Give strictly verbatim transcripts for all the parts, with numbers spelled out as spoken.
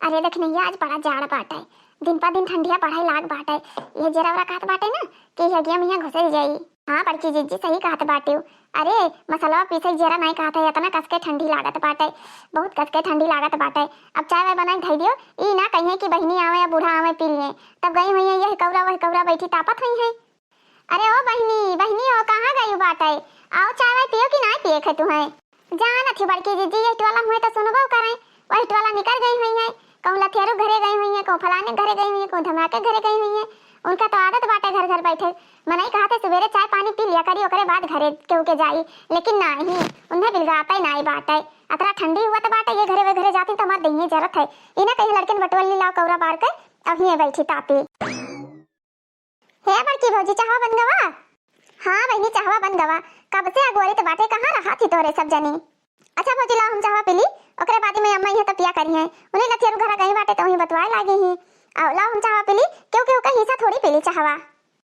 अरे दखिनैया, आज बड़ा जाड़ बाटे, दिन पर दिन ठंडिया बढ़े लाग बाटे। ये जेरा ओरा कहत बाटे ना कि हगिया में घुसै जाई। हाँ बड़की जिज्जी, सही कहत बाटिउ। अरे मसलवा पीसै जेरा नाई कहत है, इतना कस के ठंडी लागत बाटे, बहुत कस के ठंडी लागत बाटे। अब चाय वाय बनाई धई दियो, ई ना कहिए कि बहिनी आवे या बूढ़ा आवे पी लिए, तब गई हुई है यह कौरा वह कौरा बैठी तापत हुई है। अरे ओ बहिनी, बहिनी हो, कहाँ गई बाटे? आओ चाय वाय पियो कि नाई पिए खे तुहै? जानत ही बड़की जिज्जी, यह टोला हुए तो सुनबो करें, वही टोला निकल गई हुई है, कहूँ लथेरू घरे गई हुई है, कहूँ फलाने घरे गई हुई है, कहूँ धमाके घरे गई हुई है। उनका तो आदत बाटे घर घर बैठे। मनई कहत है सुबेरे चाय पानी पी लिया करी, ओकरे बाद घरे केहू के जाई, लेकिन नाही, उन्हें बिलगाते नाही बाटे। अतरा ठंडी हुआ तो बाटे, ये घरे वे घरे जाती तो हमार दहिये जरत है। इन्हें कहीं लड़किन बटोली लाओ कौरा बार के, अब हिये बैठी तापी। हे बड़की भौजी, चाहवा बन गवा? हाँ बहिनी, चाहवा बन गवा। कब से अगोरित बाटे, कहाँ रहा थी तोरे सब जनी? अच्छा भौजी, लाओ हम चाहवा पी ली, ओकरे बाद में अम्मा इहे तपिया करी हैं। उन्हें लथियरू घरा गई बाटे तो वहीं बतवाए लागी ही। आओ लाओ हम चाहवा पी ली, केहू केहू का हिस्सा थोड़ी पी ली चाहवा।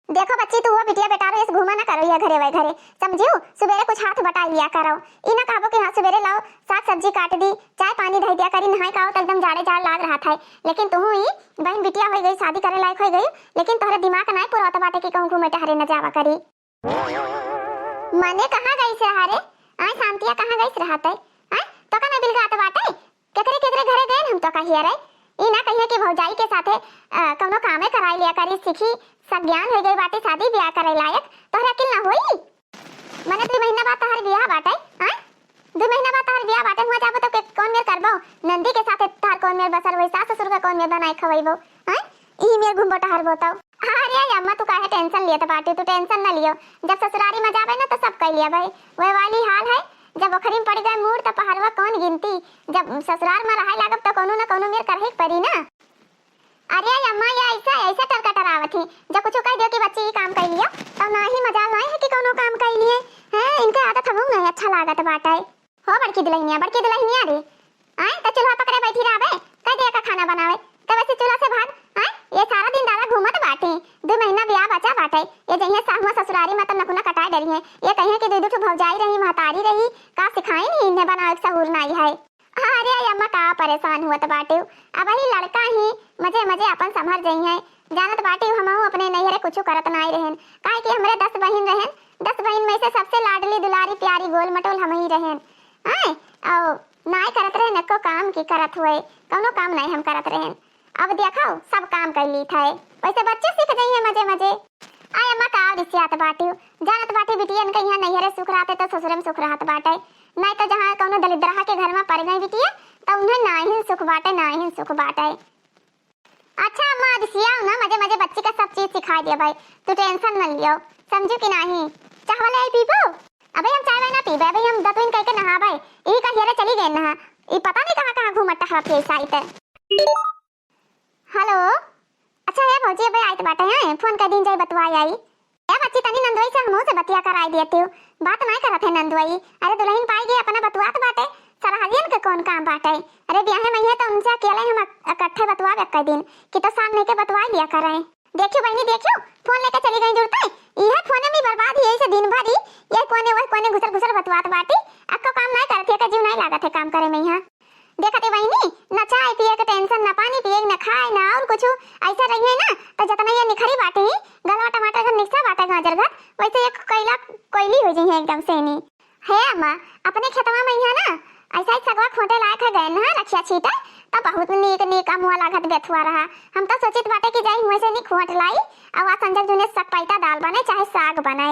देखो बच्ची, तू वो बिटिया बेटारो ऐसे घूमा ना करो ये घरे वै घरे, समझियो? सुबेरे कुछ हाथ बटाई लिया करो। ई ना कहबो कि हाँ सुबेरे लाओ साग सब्जी काट दी, चाय पानी धई दिया करी, नहाए का आओ तो एकदम जाड़े जाड़ लाग रहा था। लेकिन तू ही बहन बिटिया हो गई, शादी करे लायक हो गई, लेकिन तोहरे दिमाग नाई पुरवत बाटे कि कहूँ घूमे टहरे न जावा करी। मने कहाँ गईस रहा रे? आय शांतिया कहाँ गईस रहा तै? आय तो का ना बिलगात बाटे? केकरे केकरे घरे गए हम तो कहिए रे? ई ना कहिए कि भौजाई के साथे, अ, कौनो कामे कराई लिया करी, सीखी, सब ज्ञान हो गई बाटे, शादी ब्याह करे लायक, तोहरे अकिल ना होई? मने दुई महीना बाद तोहर बियाह बाटे, आय? दुई महीना बाद तोहर बियाह बाटे, हुआ जाबो तो के, कौन मेर करबो? नंदी के साथे तोहर कौन मेर बसर होई, सास ससुर का कौन मेर बनाए खवैबो? आय? ई मेर घूमबो टहरबो तो। अरे अम्मा, तू काहे tension लेत बाटे? तू tension न लियो, जब ससुरारी में जाबे ना तो सब कह लिया भाई। वह वाली हाल है, जब ओखरी में पड़ गए मूड़ तो पहरवा कौन गिनती। जब ससुराल में रहे लागब तो कौनो न कौनो मेर करहे के पड़ी ना। अरे अम्मा, ये ऐसा ऐसा टरकटरावत ही, जब कुछ कह दियो कि बच्ची ये काम कर लियो, तब ना ही मजाल नहीं है कि कौनो काम कर लिए। हैं, इनके आदत हमहू नहीं अच्छा लागत बाटे। हो बड़की दुल्हनिया, बड़की दुल्हनिया रे, आय, त चूल्हा पकड़े बैठी रहबे, कह दे का खाना बनावे, त वैसे चूल्हा से भाग, आय, ये सारा दिन दादा घूमत बाटे, दुई महीना बियाह बचा बाटे, ये जइहे साहुआ ससुरारी में त नकुना कटाए डरी है, ये कहिए कि दुई दू ठो भौजाई रही, महतारी रही, का सिखाई नहीं इन्हें बनावे के सहूर नाई है। अरे अम्मा का परेशान हुअत बाटे, अब ही लड़का ही मजे मजे अपन संभर जइहे, जानत बाटे हमहू अपने नैहरे कुछ करत नाई रहन, काहे कि हमरे दस बहिन रहन, दस बहिन में से सबसे लाडली दुलारी प्यारी गोल मटोल हम ही रहन। आय, औ नाय करत रहन एको काम की करत हुए, कौनो काम नाय हम करत रहन। अब देखो, सब काम कर ली थे, वैसे बच्चे सीख जाइए मजे मजे। आय अम्मा का रिसियात बाटी, जानत बाटी बिटियन के यहाँ नैहरे सुख रहते तो ससुरे में सुख रहत बाटे, नाय तो जहाँ कौनो दलिद्रहा के घर में पड़ गई बिटिया, तो उन्हें नाहिन सुख बाटे, नाहिन सुख बाटे। अच्छा अम्मा, अब सियाओ ना, मजे मजे बच्ची का सब चीज सिखाई दिया भाई, तू tension न लियो, समझू कि नाही? चाह वाले आई पीबो? अबे हम चाय वाय ना पीबे, अबे हम दतुइन कह के नहाबे, यही का हेरे चली गए नहा, ई पता नहीं कहाँ कहाँ घूमत टहरत है साइत। हेलो, अच्छा हे भौजी, अबे आइत बाटे हैं, फोन कर दिन जाई बतवाई आई। ए बच्ची, तनी नंदोई से हमहू से बतिया कराई देती हूँ। बात नाय करत है नंदोई। अरे दुल्हन पाई गई, अपना बतुआत बाटे। सरहजियन के कौन काम बाटे? अरे ब्याहे में है तो उनसे अकेले हम अक-, इकट्ठे बतुआब एक दिन कि तो साल नहीं के बतवाई लिया करें। देखियो बहनी, देखियो, फोन लेके चली गई जुड़ते। यह फोन में बर्बाद ही ऐसे दिन भर ही ये कोने वह कोने घुसर घुसर बतुआत बाटी। अक्को काम नाय करत है, का जीव नाय लागत है काम करे में यहाँ। देखत है बहिनी, न चाय पिए के tension, न पानी पिए, न खाए, न और कुछ। ऐसा रहिए ना, तो जितना ये निखरी बाटे ही, गलवा टमाटर घर निकसा बाटे गाजर घर, वैसे एक कोयला, कोयली हो जइहे एकदम से नी। हे अम्मा, अपने खेतवा में यहाँ ना, ऐसा ही सगवा खोटे लायक है गए ना, रखिया छीटे, तो बहुत नीक, नीक अमुआ लागत बेथुआ रहा। हम तो सोचित बाटे कि जाई हुए से नी खोट लाई, और आज संजय जूने सक पैता दाल बने, चाहे साग बने।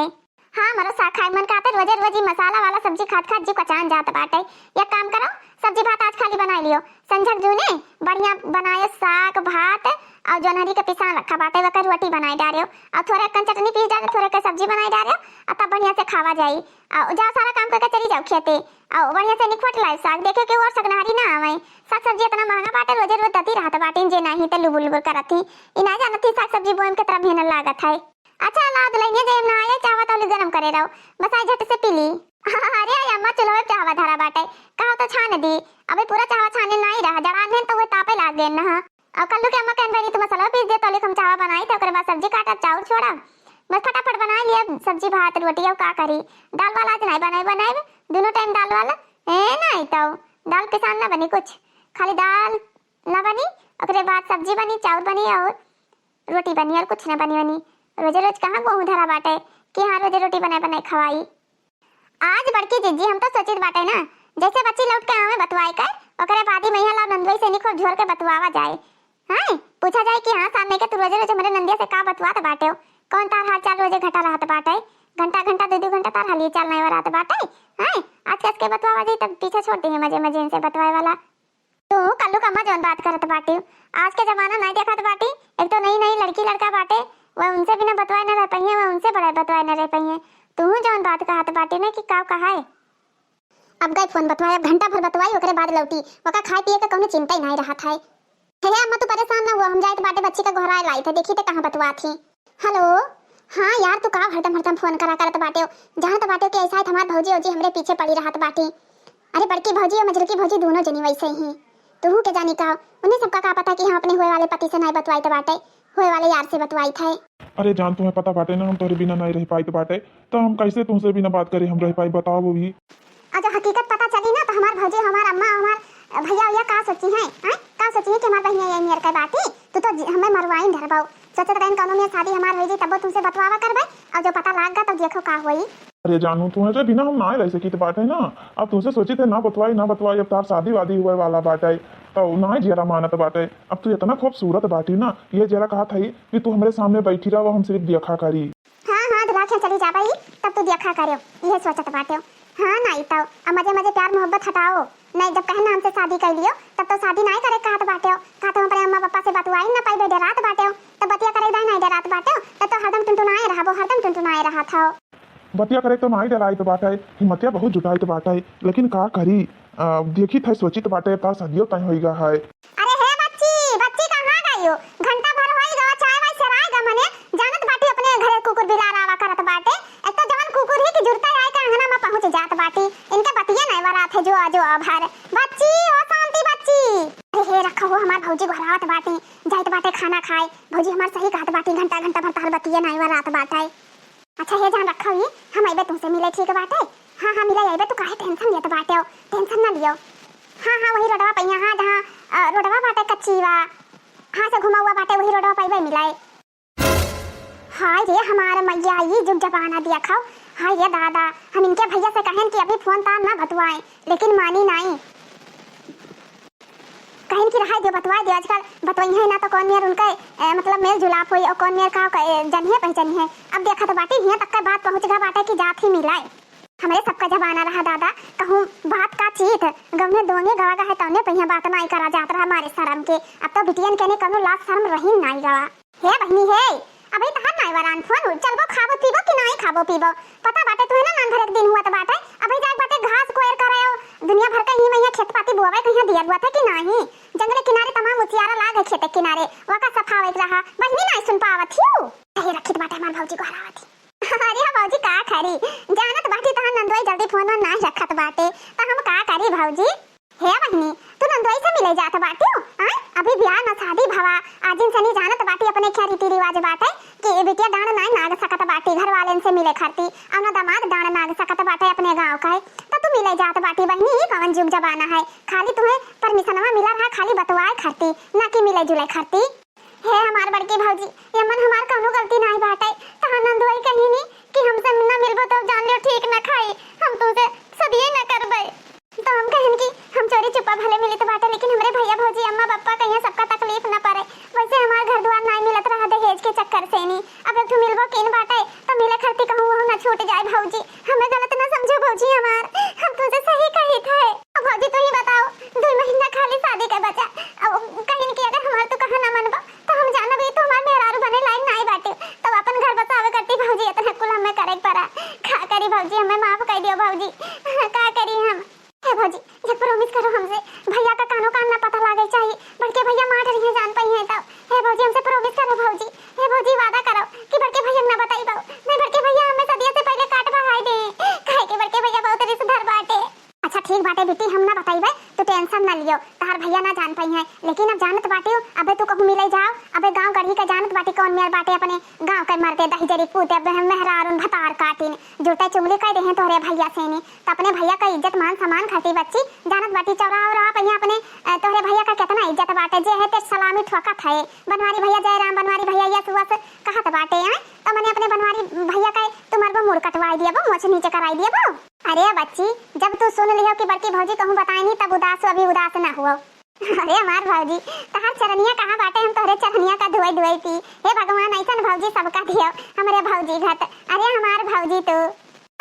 हाँ, मरो साग खाए मन कहते, रोजे रोज ई मसाला वाला सब्जी खात खात जीव कचान जात बाटे। एक काम करो, सब्जी भात आज खाली बनाई लियो, संझक जूने बढ़िया बनाए साग भात और जोनहरी के पिसान रखा बाटे, वकर रोटी बनाई डारियो और थोड़े कन चटनी पीस डारियो, थोड़े के सब्जी बनाई डारियो और तब बढ़िया से खावा जाई। और जाओ सारा काम करके चली जाओ खेते और बढ़िया से निखोट लाए साग, देखे के और सगनहरी ना आवे। साग सब्जी इतना महंगा बाटे, रोजे रोज दती रहत बाटे, जे नाही ते लुबुर लुबुर करत ही। ई ना जानत ही साग सब्जी बोए में कितना मेहनत लागत है। अच्छा, ला दुल्हनिया, जे ना आए चाहवा तो गरम करे रहो, बस आई झट से पी ली। अरे अम्मा, चूल्हा पे चाहवा धरा बाटे, कहो तो छान दी। अबे पूरा चाहवा छाने नाई रहा, जड़ान है तो वह तापे लाग गए ना। और कल्लू के अम्मा कहन भरी, तुम मसाला पीस दे, तो हम चाहवा बनाई थे, ओकरे बाद सब्जी काटा, चाउर छोड़ा, बस फटाफट बना लिया सब्जी भात रोटी। और का करी, दाल वाला आज नहीं बनाए, बनाए दोनों टाइम दाल वाला। ए नहीं तो दाल पिसान ना बनी कुछ, खाली दाल ना बनी, ओकरे बाद सब्जी बनी, चाउर बनी और रोटी बनी और कुछ ना बनी बनी। रोजे रोज कहाँ गोहूँ धरा बाटे कि हाँ रोजे रोटी बनाए बनाए खवाई। आज बड़की जिज्जी हम तो सोचित बाटे ना, जैसे बच्ची लौट के आवे बतवाए के, ओकरे बाद ही मैया लाओ नंदुई से निखोर झोर के बतवावा जाए। हैं? पूछा जाए कि हाँ सामने के तू रोजे रोज हमरे नंदिया से का बतवात बाटे हो? कौन तार हाल चाल रोजे घटा रहत बाटे? घंटा घंटा दो दो घंटा तार हालिए चाल नहीं रहत बाटे। हैं? आज कस के बतवावा जाए तब पीछे छोड़ दे मजे मजे इनसे बतवाए वाला। तू कल्लू कम्मा जौन बात करत बाटी, आज के जमाना नाई देखत बाटी। एक तो नई नई लड़की लड़का बाटे, वह उनसे बिना बतवाए न रह पइहे, वह उनसे बड़ा बतवाए न रह पइहे। तू जौन बात कहत बाटी ना कि काव कहा है। अब गए फोन बतवाए, अब घंटा भर बतवाई, ओकरे बाद लौटी। ओका खाए पिए का कौनो चिंता ही नाई रहत है। हे अम्मा, तू परेशान ना हुआ, हम जाइत बाटे बच्ची का गोहराए लाई थे, देखी ते कहाँ बतवा थी। हेलो, हाँ यार, तू का हरदम हरदम फोन करा करत बाटे हो? जानत बाटे हो कि ऐसा है हमार भौजी औजी हमरे पीछे पड़ी रहत बाटी। अरे बड़की भौजी और मझलकी भौजी दोनों जनी वैसे ही। तू के जानी का, उन्हें सबका का पता कि हम अपने हुए वाले पति से नाई बतवाइत बाटे, हुए वाले यार से बतवाइत है। अरे जान, तुम्हें पता बाटे ना, हम तोहरे बिना नाई रह पाइत बाटे, तो हम कैसे तुमसे बिना बात करे हम रह पाई, बताओ वो भी। और जो हकीकत पता चली ना, तो हमार भौजी, हमार अम्मा, हमार भैया, भैया का सोची हैं, हैं? का सोची हैं कि हमार बहिनिया ये नियर के बाटी? तू तो जि-, हमें मरवाइन धरबाऊ। सोचत रहन कौनो में शादी हमार होई जी, तब तुमसे बतवावा करबे, और जो पता लाग गा, तब देखो का होई। अरे जानू, तुहरे बिना हम नाय रह सकित बाटे ना। अब तुमसे सोचित है ना बतवाई, ना बतवाई, अब तार शादी वादी हुए वाला बाटे, तो नाय जियरा मानत बाटे। अब तू इतना खूबसूरत बाटी ना, ये जरा कहा था कि तू हमरे सामने बैठी रहो, हम सिर्फ देखा करी। हाँ, हाँ, दुल्हा के चली जाबा ई, तब तू देखा करियो, इहे सोचत बाटे। हाँ, नाई तो, अब मजे मजे प्यार मोहब्बत हटाओ। नहीं, जब कहन हमसे शादी कर लियो, तब तो शादी नाई करे कहत बाटे। कहा तो अपने अम्मा पापा से बतुआई ना पाइबे, डरात बाटे। तब बतिया करे दाई नाई डरात बाटे, तब तो हरदम टुनटुनाए रहबो, हरदम टुनटुनाए रहत हो। बतिया करे तो नाई डराइत बाटे, हिम्मतिया बहुत जुटाइत बाटे, लेकिन का करी, अ, देखी थे सोचित बाटे, अब तार शादियो तय होइगा है। अरे हे बच्ची, बच्ची कहाँ गई हो? घंटा भर होई गवा, चाय वाय सेराय गा मने, जानत बाटी अपने घरे कुकुर बिलार आवा करत बाटे। एक तो जवन कुकुर ही की जुरता आए के अंगना में पहुँच जात बाटी, इनके बतिये नहीं वरात है जो, जो भर। बच्ची, ओ शांति बच्ची। अरे हे रखा हो, हमार भौजी घरावत बाटी, जाइत बाटे खाना खाए। भौजी हमार सही कहत बाटी, घंटा घंटा भर तार बतिये नहीं वरात बाटे। अच्छा हे जान रखा हुई, हम अइबे तुमसे मिले, ठीक बाटे? हाँ, हाँ, मिले अइबे, तू काहे tension लेत बाटे हो? Tension ना लियो। हाँ, हाँ, वही रोडवा पइया, हाँ, जहाँ, अ, रोडवा बाटे कच्ची बा, हाँ, से घुमा हुआ बाटे, वही रोडवा पइबे मिले। हाय रे हमार मैया, ई जुग जमाना देखो। हाय रे दादा, हम इनके भैया से कहेन कि अभी फोन तार ना बतवाएं, लेकिन मानी नाई। कहेन कि रहाई दे, बतवाए दे, आजकल बतवइहे ना तो कौन मेर उनके, ए, मतलब मेल जुलाप होई और कौन मेर का, का, ए, जनिहे पहचानिहे। अब देखत बाटी, हियां तक का बात पहुंच गा बाटे कि जात ही मिलाए। हमरे सबका जमाना रहा दादा, कहूँ बात का चीत, गवने दोंगे गवा गा है तौने पहिया बात नाई करा जात रहा मारे शरम के। अब तो बिटियन के ने कौनो लाज शरम रही नाई गवा। हे बहिनी हे, अबे तहार नाई वरान फोन उड़, चलबो खाबो पीबो कि नाई खाबो पीबो? पता बाटे तुहे ना नान भर एक दिन हुआ त बाटे, अबे जाए बाटे घास कोयर करे, दुनिया भर का ही मैया खेत पाती बोवे कहिया दिया हुआ था कि नाही? जंगले किनारे तमाम उसियारा लाग है खेते किनारे, वाका सफावे के रहा, बहिनी नाई सुन पावत हियो। हे रखित बाटे हमार भौजी को हरावत ही। अरे हाँ भौजी का करी, जानत बाटी तहार नंदोई जल्दी फोन नाई रखत बाटे, त हम का करी भौजी? हे बहिनी, तू नंदोई से मिले जात बाटियो? आय, अभी ब्याह न शादी भवा, आजिन सनी जानत बाटी अपने क्या रीति रिवाज बाटे कि बिटिया डांड नाई नाग सकत बाटी घर वालेन से मिले खरती, और न दामाद डांड नाग सकत बाटे अपने गाँव का है, त तू मिले जात बाटी बहिनी, ई कवन जुग जमाना है? खाली तुम्हें परमिशनवा मिला रहा खाली बतवाए खरती, ना कि मिले जुले खरती। हे हमार बड़की भौजी, एमन हमार कौनो गलती नाई बाटे, तहार नंदोई कहिनी कि हमसे ना मिलबो तो जान लियो ठीक ना खाई, हम तुमसे सदिये ना करबे। तो हम कहन कि हम चोरी चुपा भले मिलित बाटे, लेकिन हमरे भैया भौजी, अम्मा पप्पा कहिया सबका तकलीफ ना पड़े। वैसे हमार घर दुआर नाई मिलत रहा दहेज के चक्कर से नी। अब एक ठो मिलबो किन बाटे, तो मिले खरती कहूँ वहू ना छूट जाए भौजी। हमें गलत ना समझो भौजी हमार, हम तुमसे सही कही थे। अब भौजी तू ही बताओ, दो महीना खाली शादी का बचा, अब कहिन कि अगर हमार तू कहा ना मनबो, तो हम जानब ई तो हमार मेहरारू बने लायक नाई बाटे, तब अपन घर बसावे करती भौजी, इतना कुल हमें करे के पड़ा। का करी भौजी, हमें माफ कर दियो भौजी, का करी हम? हे भौजी, एक promise करो हमसे, भैया का कानो कान ना पता लागे चाहिए, लेकिन अब जानत बाटिउ, अबे तू कहूँ मिले जाओ, अबे गाँव गढ़ी का जानत बाटी कौन मेर बाटे अपने गाँव के मर्दे दहिजरी पूते, अबे हम मेहरारून भतार काटिन, जुटे चुगली कइ देहें तोहरे भइया से नी, त अपने भइया का इज्जत मान सम्मान खातिर बच्ची, जानत बाटी चौराहा ओराहा पहिया अपने, अ, तोहरे भइया का केतना इज्जत बाटे, जे है ते सलामी ठोकत है, बनवारी भइया जय राम, बनवारी भइया यस वस कहत बाटे, आय? त मने अपने बनवारी भइया का तू मरबो मुड़ कटवाई दियबो, मोछ नीचे कराई दियबो। अरे बच्ची, जब तू सुन लिहो कि बड़की भौजी कहूँ बताइनी तब उदास हो, अभी उदास ना हुओ। अरे हमार भौजी, तहार चरनिया कहाँ बाटे, हम तोहरे चरनिया का धोई धोई पी। हे भगवान, ऐसन भौजी सबका दियो, हमरे भौजी घट। अरे हमार भौजी तू।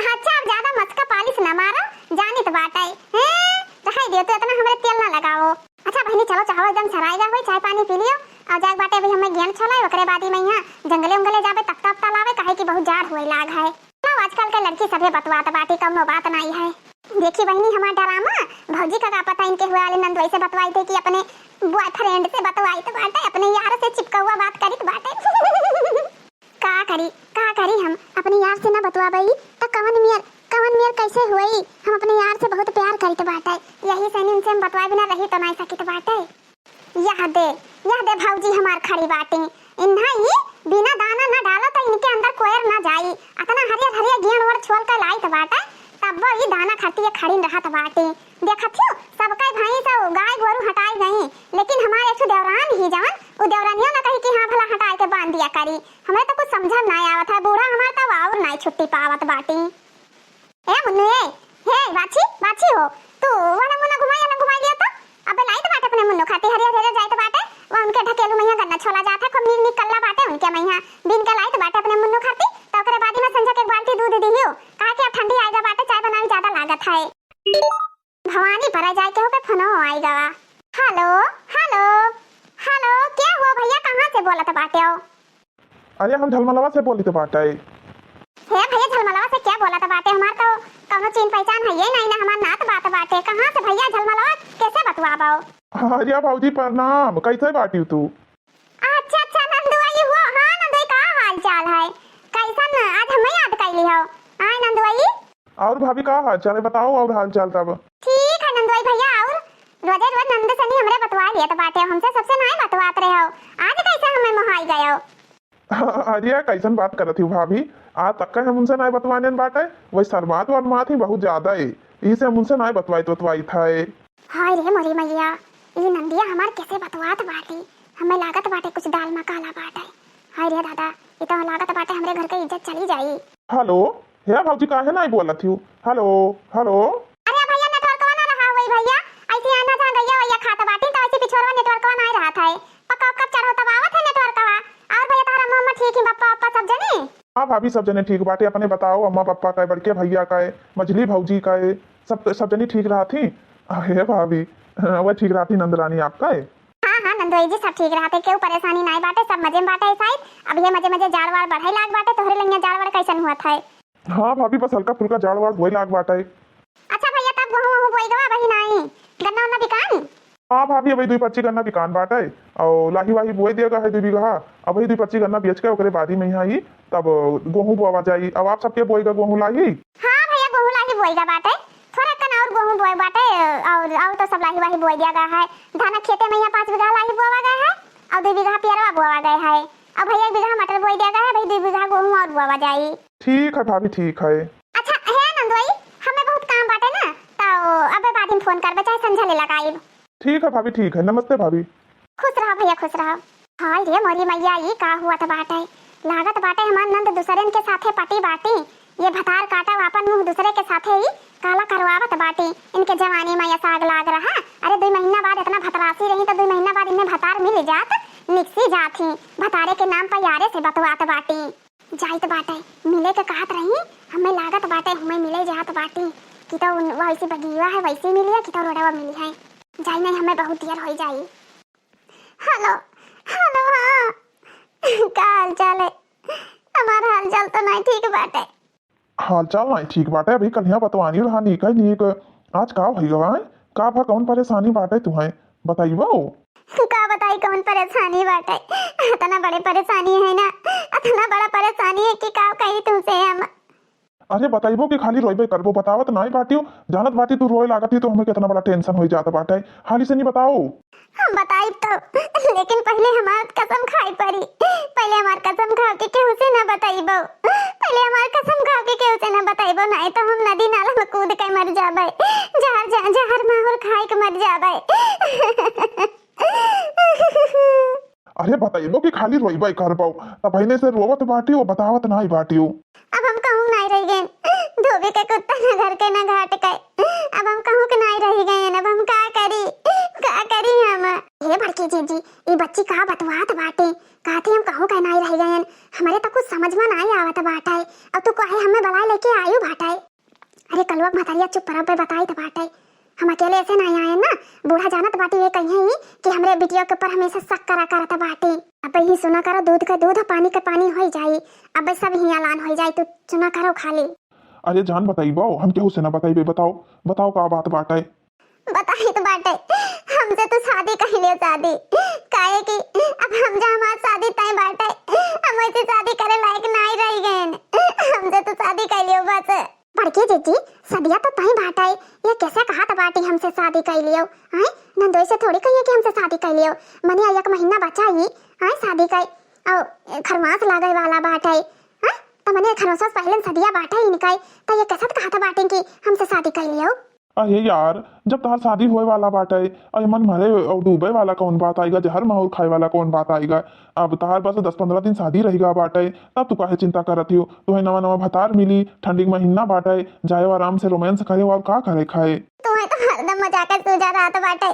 अच्छा, अब ज्यादा मस्का पालिश ना मारो, जानित बाटे। हैं? रहाई दियो, तू इतना हमरे तेल ना लगाओ। अच्छा बहिनी, चलो चाहो एकदम सराय गा होई, चाय पानी पी लियो। और जाए बाटे अभी हमें गेंद छोला, ओकरे बाद ही मैं यहाँ जंगले उंगले जाबे, तख्ता उख्ता लावे, काहे कि बहुत जाड़ होए लाग है। चलो, आजकल के लड़की सभे बतवात बाटी, कौनो बात नाई है। देखी बहिनी हमार डरामा, भौजी का, का पता इनके हुए वाले नंदोई से बतवाई थे कि अपने बॉयफ्रेंड से बतवाई तो बाटे, अपने यार से चिपकौआ बात करित बाटे। का करी, का करी हम, अपने यार से ना बतवाबई त कवन मेर, कवन मेर कैसे हुई? हम अपने यार से बहुत प्यार करित बाटे, यही से इनसे हम बतवाए बिना रही तो नाई सकित बाटे। यह दे, यह दे भौजी हमार खड़ी बाटी। इन्हा ई बिना दाना ना डालो त इनके अंदर कोयर ना जाई। अतना हरियर हरियर गेंड़ ओड़ छोल के लाइत बाटे, तब्बो ई दाना खातिर ये खड़ी रहत बाटी। देखत हियो, सबके भैंस अउ गाय गोरू हटाई गई, लेकिन हमार एक ठो देवरान ही जवन, उ देवरानियो ना कही कि हाँ भला हटाए के बांध दिया करी। हमरे तो कुछ समझ में ना आवत है, बूढ़ा हमार तब और नाई छुट्टी पावत बाटी। ए मुन्नू, ए, हे बाछी, बाछी हो, तू वाला मुन्ना घुमाई, वाला घुमाई लिया तो। अबे लाइत बाटे अपने मुन्नू खातिर, हरियर हरियर जाइत बाटे, वो उनके ढकेलू मैया गन्ना छोला जात है, खूब नीक नीक कल्ला बाटे उनके मैया, बीन के लाइत बाटे अपने मुन्नू खातिर, तो ओकरे बाद में संझा के एक बाल्टी दूध दिहियो, काहे कि अब ठंडी आइगा बाटे, चाय बनावे ज्यादा लागत है। भवानी पर जाए के होके फोनो आई गवा। हेलो, हेलो, हेलो, के हो भैया, कहाँ से बोलत बाटे हो? अरे हम झलमलवा से बोलित बाटे। हे भैया, झलमलवा से क्या बोलत बाटे? हमार तो कौनो चीन पहचान है ये नहीं ना, हमार नात बात बाटे। कहाँ से भैया झलमलवा, कैसे बतवाबो? अरे भौजी प्रणाम, कैसे बाटिउ तू? अच्छा, अच्छा, नंदुआई हुआ। हाँ, नंदुआई, का हाल चाल है? कैसन आज हमें याद कैली हो? आए नंदुआई। और भाभी, का हाल चाल है? बताओ, और हाल चाल तब। ठीक है नंदुआई भैया, और रोजे रोज नंद सनी हमरे बतवा लेत बाटे, हमसे सबसे नाई बतवात रहे हो, आज कैसे हमें मोहाई गए हो? अरे, कैसन बात करत ही भाभी? आज तक हम उनसे नाई बतवानेन बाटे, वही शर्मात वरमात ही बहुत ज्यादा है, इसे हम उनसे नाई बतवाइत बतवाइत है। हाय रे मोरी मैया, ई नंदिया हमार कैसे बतवात बाटी, हमें लागत बाटे कुछ दाल में काला बाटे। हाय रे दादा, ई तो लागत बाटे हमरे घर के इज्जत चली जाई। हेलो, हे भौजी, काहे नाई बोलत हियो? हेलो, हेलो। अरे भैया, नेटवर्कवा ना रहा होई भैया, ऐसे आना जहाँ गैया वैया खात बाटी, तो ऐसे पिछोरवा नेटवर्कवा नाई रहत है। पक्का उक्का चढ़ो तब आवत है नेटवर्कवा। और भैया, तोहरा अम्मा अम्मा ठीक ही, पप्पा पप्पा सब जने? हाँ भाभी, सब जने ठीक बाटे। अपने बताओ, अम्मा पप्पा का, बड़के भैया का, मझली भौजी का, सब, सब जने ठीक रहत ही? अरे भाभी, वह ठीक रहत ही नंदरानी आपका है? हाँ, हाँ, नंदोई जी, सब ठीक रहत है, केहू परेशानी नाई बाटे, सब मजे में बाटे शायद। अब ये मजे मजे जाड़ वाड़ बढ़े लाग बाटे, तोहरे लंगिया जाड़ वाड़ कैसन हुआ था? हाँ भाभी, बस हल्का फुल्का जाड़ वाड़ हुए लाग बाटे। अच्छा भैया, तब गेहूं वहूं बोई गवा, वही नाई, गन्ना उन्ना बिकान? हाँ भाभी, अबही दुई पच्ची गन्ना बिकान बाटे, और लाही वाही बोई दिया गा है दुई बीघा, अबही दुई पच्ची गन्ना बेच के ओकरे बाद ही में यहाँ आई, तब गेहूं बोवा जाई। अब आप सबके बोई गा गेहूं लाही? हाँ भैया, गेहूं लाही बोई गा बाटे, थोड़ा कन और गेहूं बोई बाटे, और, और तो सब लाही वाही बोई दिया गा है। धान खेते में यहाँ पाँच बीघा लाही बोवा गया है, और दुई बीघा पियरवा बोवा गया है, और भैया एक बीघा मटर बोई दिया गा है, भाई दुई बीघा गेहूं और बोवा जाई। ठीक है भाभी, ठीक है। अच्छा, हे नंदोई, हमें बहुत काम बाटे ना, तो अबे बाद में फोन करबे, चाहे संझा ले लगाइब। ठीक है भाभी, ठीक है। नमस्ते भाभी। खुश रहो भैया, खुश रहो। हाय रे मोरी मैया, ई का हुआ त बाटे? लागत बाटे हमार नंद दूसरेन के साथे पटी बाटी। ये भतार काटा आपन मुंह दूसरे के साथे ही काला करवावत बाटी। इनके जवानी में ऐसा आग लाग रहा। अरे दुई महीना बाद इतना भतरासी रही तो दुई महीना बाद इन्हें भतार मिल जात, निकसी जात ही। भतारे के नाम पर यारे से बतवात बाटी। जाइत बाटे, मिले के कहत रही, हमें लागत बाटे, हमें मिले जात बाटी, कि तो उन, वैसी बगिया है, वैसी मिली है, कि तो रोडवा मिली है। जाई नहीं, हमें बहुत देर होई जाई। हेलो, हेलो, हाँ। का हाल चाल है? हमार हाल चाल तो नहीं ठीक बाटे। हाल चाल नहीं ठीक बाटे, अभी कलिया बतवानी रहा नीक है नीक। आज का भई गवा है? का भा कौन परेशानी बाटे तुहें? बताइबो? का बताई कौन परेशानी बाटे? इतना बड़े परेशानी है ना, इतना बड़ा परेशानी है कि का कही तुमसे हम। अरे बताइबो कि खाली रोइबे करबो, बतावत नाई बाटियो, जानत बाटी तू रोए लागत ही तो हमें कितना बड़ा tension होई जात बाटे, हाली से नहीं बताओ। हम बताइब तो, लेकिन पहिले हमार कसम खाई परी। पहिले हमार कसम खाओ कि केहू से ना बताइबो। पहिले हमार कसम खाओ कि केहू से ना बताइबो, नाहीं तो हम नदी नाला में कूद के मर जाबे। जहर, जह-, जहर माहुर खाए के मर जाबे। अरे बताइबो कि खाली रोइबे करबो? तब पहिले से रोवत बाटियो, बतावत नाहीं बाटियो। अब हम कहूँ नाहीं रहि गए, धोबी के कुत्ता ना घर के ना घाट के। अब हम कहूँ के नाहीं रहि गए, अब हम का करी, का करी हम? हे बड़की जीजी, ई बच्ची का बतवात बाटे, कहती हम कहूँ के नाहीं रहि गए, हमरे तो कुछ समझ में नाहीं आवत बाटे। अब तू कहे हमें बलाए लेके आयु बाटे। अरे कलुआ के महतरिया चुप रह बे, बताई त बाटे। हम अकेले ऐसे नाहीं आए ना, बूढ़ा जानत बाटी, ये कहिए ही कि हमरे बिटिया के ऊपर हमेशा शक करा करत बाटी। अब ही सुना करो, दूध के दूध, पानी के पानी होई जाई। अब सब ही ऐलान होई जाई, तू सुना करो खाली। अरे जान बताइबो, हम केहू से ना बताइबे, बताओ, बताओ का बात बाटे? बताई त बाटे, हमसे तू शादी कह लियो, शादी। काहे कि अब हम जा हमार शादी तय बाटे, हम वैसे शादी करे लायक नाहीं रहि गए। हमसे तू शादी कह लियो बस। बड़की जीजी, सदिया तो तहीं बाटे, ये कैसे कहत बाटी हमसे शादी कइ लियो? आय, नंदोई से थोड़ी कहिए कि हमसे शादी कइ लियो। मने एक महीना बचा ही, आय, शादी कइ, और खरमास लागे वाला बाटे, आय, त मने खरमास से पहले सदिया बाटे इनका, त ये कैसे कहत बाटी कि हमसे शादी कइ लियो? अरे यार, जब तहार शादी होए वाला बाटे, और मन मरे और डूबे वाला कौन बात आएगा, जहर माहुर खाए वाला कौन बात आएगा? अब तहार बस दस पन्द्रह दिन शादी रहिगा बाटे, तब तू काहे चिंता करत हियो? तुहे नवा नवा भतार मिली, ठंडी के महीना बाटे, जायो आराम से romance करे, और का करे खाए। तुहे तो हरदम मजाक सूझा रहत बाटे,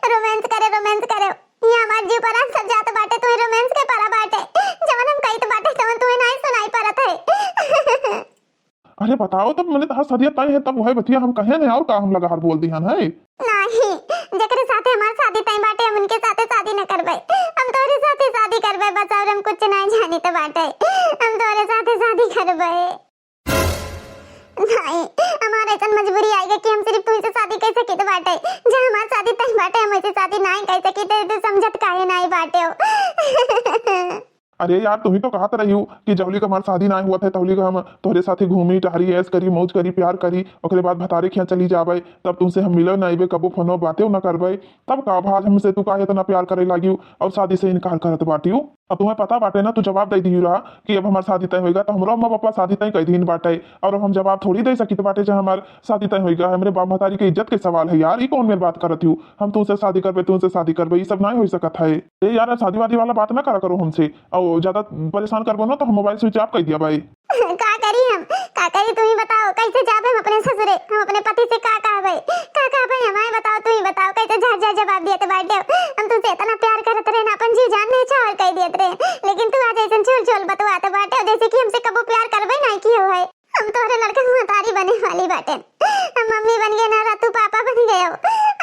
romance करे, romance करे। ये हमार जीव परान सब जात बाटे, तुहे romance के परा बाटे। जवन हम कहित बाटे, तवन तुहे नाहीं सुनाई परत है। अरे बताओ, तब मने तहार सदिया तय है, तब वही बतिया हम कहे नहीं, और का हम लगाहर बोल दिहन है? नहीं, जेकरे साथे हमार शादी तय बाटे, हम उनके साथे शादी न करबे। हम तोरे साथे शादी करबे बस, और हम कुछ नहीं जानित बाटे। हम तोरे साथे शादी करबे। नहीं, हमार ऐसन मजबूरी आएगा कि हम सिर्फ तुमसे शादी कर सकित बाटे। जहाँ हमार शादी तय बाटे, हम ऐसे शादी नहीं कर सकित, तो समझत काहे नहीं बाटे हो? अरे यार, तुही तो कहत रही हो कि जौली का हमार शादी नाय हुआ था, तौली का हम तोहरे साथे घूमी, टहरी, ऐश करी, मौज करी, प्यार करी, ओकरे बाद भतारे खियाँ चली जाबे, तब तुमसे हम मिले ना अइबे, कबो फोनो बातें ना करबे, तब का भाज हमसे तू काहे इतना प्यार करे लागियो और शादी से इनकार करत बाटियो? अब तुम्हें पता बाटे ना, तू जवाब दे दियो रहा कि अब हमार शादी तय होएगा, तो हमरो अम्मा पापा शादी तय कर दीन बाटे, और अब हम जवाब थोड़ी दे सकित बाटे, जब हमार शादी तय होइगा, हमरे बाप महतारी के इज्जत के सवाल है यार, ई कौन मेर बात करत हूँ? हम तुमसे शादी करबे, तुमसे शादी करबे, ई सब नाय हो सकत है। ए यार, शादी वादी वाला बात ना करा करो हमसे, और ज्यादा परेशान करबो ना तो हम मोबाइल switch off कर दिया भाई। का करी हम, का करी, तू ही बताओ, कैसे जाबे हम अपने ससुरे, हम अपने पति से का कहबे, का कहबे हम, आए बताओ, तू ही बताओ, कैसे झट झट जवाब दिए तो बाटे। हम तुमसे इतना प्यार करत रहे ना, अपन जी जान नहीं चाहल कर दिए रहे, लेकिन तू आज ऐसे झोल झोल बतवा तो बाटे, जैसे कि हमसे कबो प्यार करबे नहीं किए है। हम तोहरे लड़का महतारी बने वाली बाटेन। हम मम्मी बन गए ना, तू पापा बन गए हो।